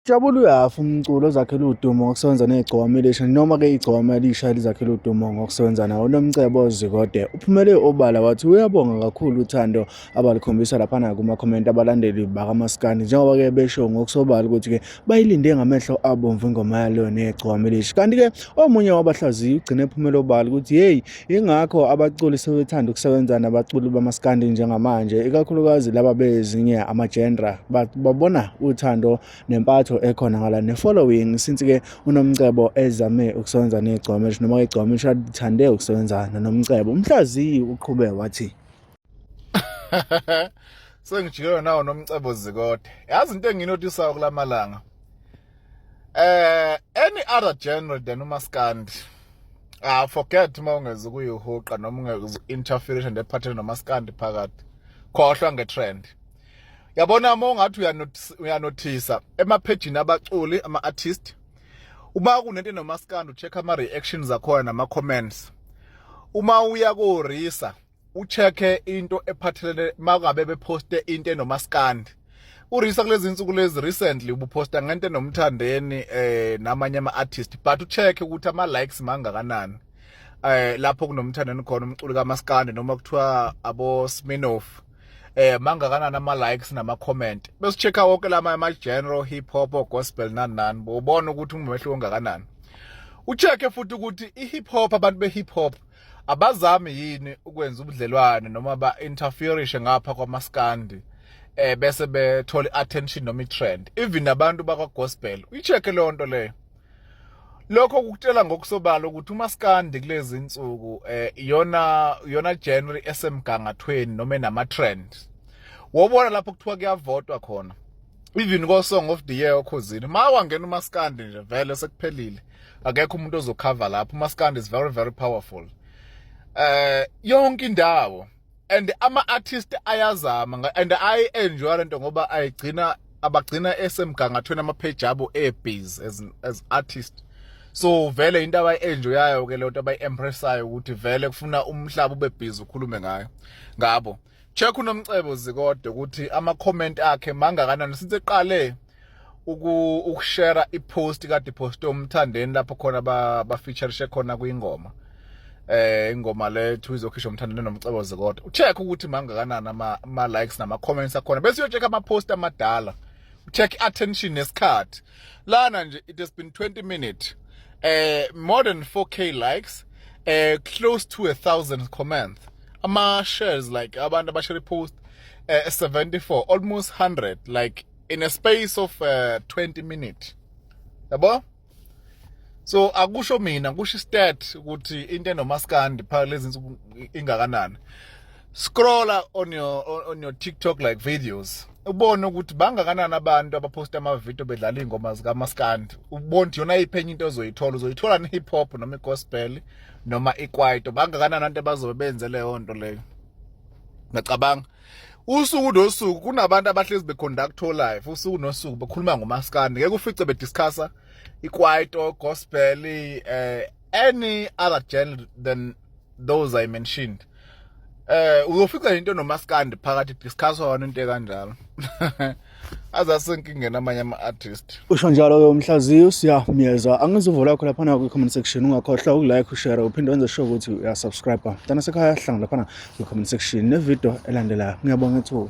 Jabula uyafa umculi ozakhele udumo ngokusebenza neGcokama Elisha noma-ke iGcokama Elisha lizakhele udumo ngokusebenza nawo. UNomcebo Zikode uphumele obala wathi uyabonga kakhulu uthando abalukhombisa laphana kumakhomenti abalandeli bakamaskandi njengoba-ke besho ngokusobala ukuthi-ke bayilinde ngamehlo abomvu ingoma yalo neGcokama Elisha. Kanti-ke omunye wabahlaziyi ugcine ephumele obala ukuthi hheyi ingakho abaculi sebethanda ukusebenza nabaculi bamaskandi njengamanje ikakhulukazi laba bezinye ama-genre babona uthando nempatho ekhona ngala ne-following since-ke uNomcebo ezame ukusebenza neGcwama Elisha noma iGcwama Elisha lithande ukusebenza noNomcebo. Umhlaziyi uqhube wathi Sengijikelwe nawo Nomcebo Zikode. Yazi into enginotisayo kulamalanga. Any other genre than umaskandi. Ah, forget uma ungeze kuyihuqa noma ungeze interfere nephathele nomaskandi phakathi. Khohlwa ngetrend. Yabona uma ungathi uyanothisa emaphejini abaculi ama-artist uma kunento enomaskandi ucheck ama-reactions akhona nama-comments. Uma uya ko-Risa ucheck-e into ephathelene makungabe beposte into enomaskandi. URisa kulezi insuku lezi recently ubuposta ngento enomthandeni namanye ama-artist, but ucheck ukuthi ama-likes mangakanani lapho kunomthandeni khona umculi kaMaskandi noma kuthiwa abo Sminoff mangakanani ama likes nama comment, bese checka wonke lama ama genre, hip hop, gospel, nani nani, ubona ukuthi umehluko ongakanani. Uchecke futhi ukuthi i hip hop, abantu be hip hop abazami yini ukwenza ubudlelwane noma ba interferishe ngapha kwamaskandi bese bethola attention noma i-trend. Even abantu bakwa gospel, uyichecke leyo nto leyo. Lokho kukutshela ngokusobala ukuthi umaskandi kulezi insuku iyona iyona genre esemgangathweni noma enama trend. Wobona lapho kuthiwa kuyavotwa khona even ko Song of the Year oKhozini, ma wangena umaskandi nje vele sekuphelile, akekho umuntu ozocover lapho. Umaskandi is very very powerful yonke indawo and ama artist ayazama and I enjoy lento ngoba ayigcina abagcina esemgangathweni ama page abo e-busy as artist. So vele into abayi-enjoyayo ke leyo nto abayi-empressayo ukuthi vele kufuna umhlaba ube busy ukhulume ngayo ngabo. Check uNomcebo Zikode ukuthi ama comment akhe mangakanani since eqale ukushare ipost kade post umthandeni lapho khona ba featureishe khona kwingoma ingoma lethu izokhishwa umthandeni noMcebo Zikode. Ucheck ukuthi mangakanani ama likes nama comments akhona, bese uyocheck ama post amadala, check attention nesikhathi. Lana nje it has been 20 minutes, more than 4K likes, close to 1000 comments, ama shares, like abantu abashare post 74, almost 100, like in a space of 20 minutes, yabo. So akusho mina, kusho istat ukuthi into enomaskandi phakathi lezi insuku ingakanani. Scrolla on your TikTok like videos, ubone ukuthi bangakanani abantu abaposta ama video bedlala ingoma zikaMaskandi. Ubone ukuthi yona iphenye into ozoyithola, uzoyithola ne hip hop noma igospel noma ikwaito, bangakanani abantu abazobe benze leyo nto leyo. Ngacabanga usuku nosuku kunabantu abahlezi beconduct live usuku nosuku bekhuluma ngomaskandi, ngeke ufice bediscussa ikwaito, gospel, any other genre than those I mentioned. Uzofica into nomaskandi phakathi discusswa wona into kanjalo azasenkingeni amanye ama-artist. Usho njalo-ke umhlaziyi uSiyamyeza. Angizuvo lakho laphana kwi-comment section. Ungakhohlwa ukulike, ushare, uphinde wenze sure ukuthi uyasubscribe. Mntana sekhaya, hlanga laphana kwi-comment section nevideo elandelayo. Ngiyabonga ithuba.